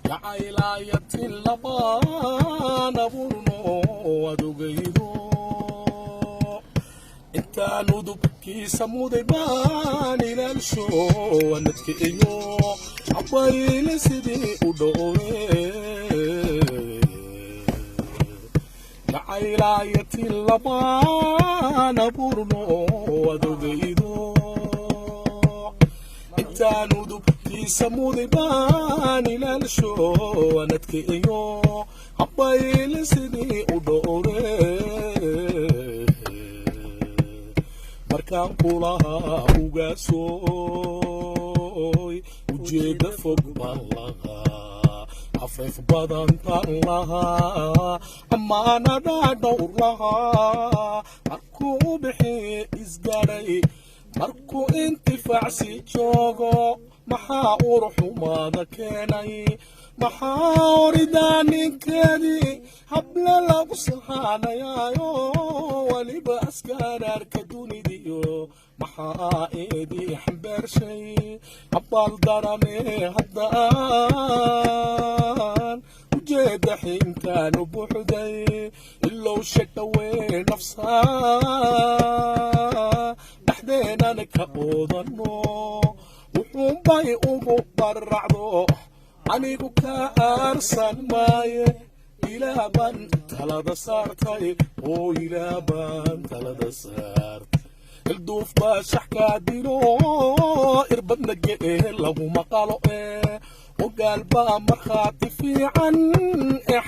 Jacaylaayati labaan abuurno adogaydo, intaan udubkiisa muday baan ilaalsho anadka iyo abayle sidii u dhowre. Jacaylaayati labaan abuurno adogaydo, intaan udubkiisa muday baan ilaalsho anadka iyo abayle sidii u dhowre. Markaan kulahaa ugaasooy, ujeedda fog baan lahaa, afeef badan baan lahaa, ammaanada dhowr lahaa. Markuu bixi isgaadhay, markuu intifaacsi joogo, maxaa uruxumaada keenay? Maxaa oridaa ninkeedii hable lagu sahaanayaayo, weliba askaraarka dunidiyo maxaa eedii xambeershay abaal darane? Haddaan ujeedda xintaanu buuxday, ilowsha dhawee nafsaa dhexdeenana ka oodano, wuxuunbay ugu baracdo, anigu ka aarsan maaye. Ilaabaan talada saartay oo ilaabaan talada saartay. Ilduuf baa shaxkaa dilo, irbadna ge'e laguma qalo, ee ogaal baa markhaati fiican ee.